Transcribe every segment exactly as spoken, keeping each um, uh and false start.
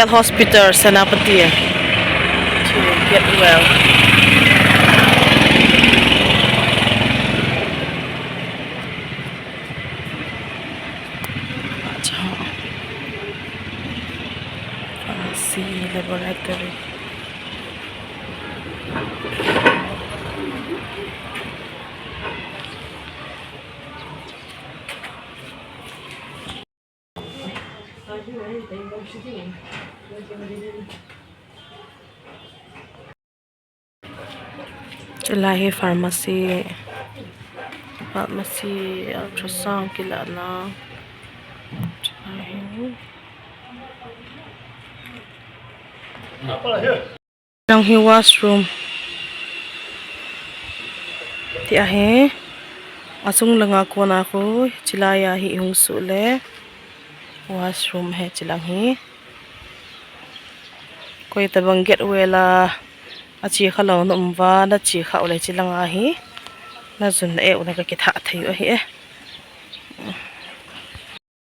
Hospital, Senapati. To get well. Pharmacy, laboratory. Chulai hi pharmacy, pharmacy, ultrasound kilahna. Chulai hi. Lang hi washroom. Ti ahi. Achung langa kona khu, chilai a hi hung suh le. Washroom hi chilang hi. Koi tabang get well a, achi kha lou na um uva, na chi kha u le chilang a hi. Na jun e u na ka kitha thei u ahi e.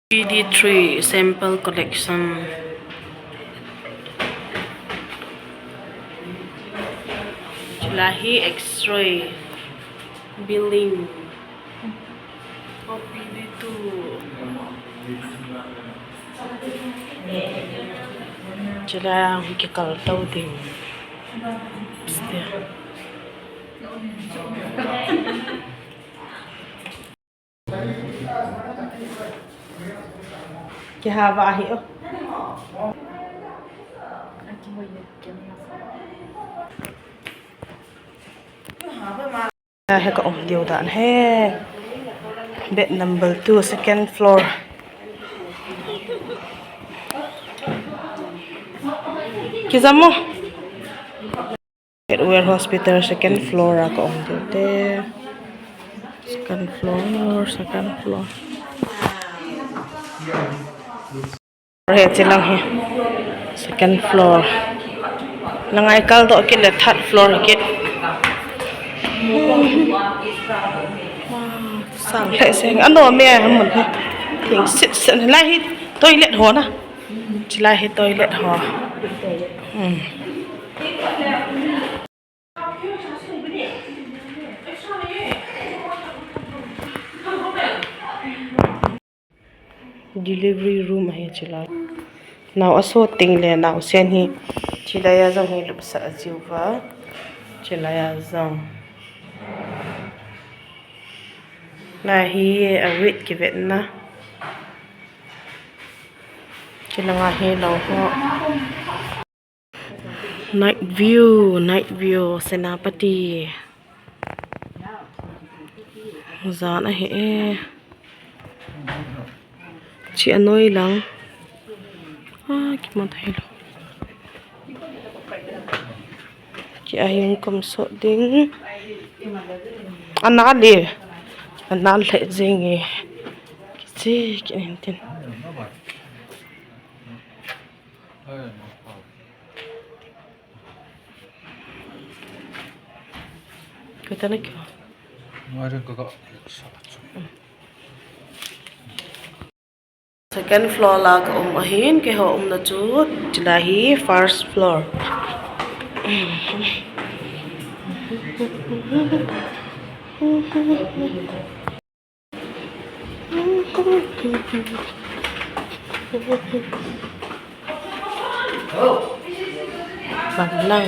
P D three sample collection. Chulai hi X-ray, billing. O P D two. Chulai hi kikal tou ding. Kihava ahi o. He ka um diu dan he. Bed number two, second floor. Kijam mo? Get well hospital, second floor a ka um diu te. Second floor, second floor. He chilang hi. Second floor. Lang a i kal doh kit le third floor hi kit. Sang lheh seng. Ano me a mun hi. Thing sit sit. Lai hi toilet ho na. Chulai hi toilet ho. Hmm. Delivery room ahi chulai. Nao asot teng le naosen hi chulai a jong hi lupsah jiuva. Chulai a jong. Lai hi a weight kivetna. Chulanga hi lou ho. Night view, night view, Senapati. Jan ahi e. Chi anoi lang. Ah, kimat hai lo. Chi ahi kum sot ding. Ana le. Ana le jing e. Kichi, ki en tin. Koi ta na kyo. Second floor la ka um ahin, keiho umna chu chulai hi first floor. Bang lang.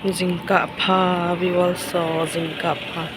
Jingkah pha, viewers ho, jingkah pha.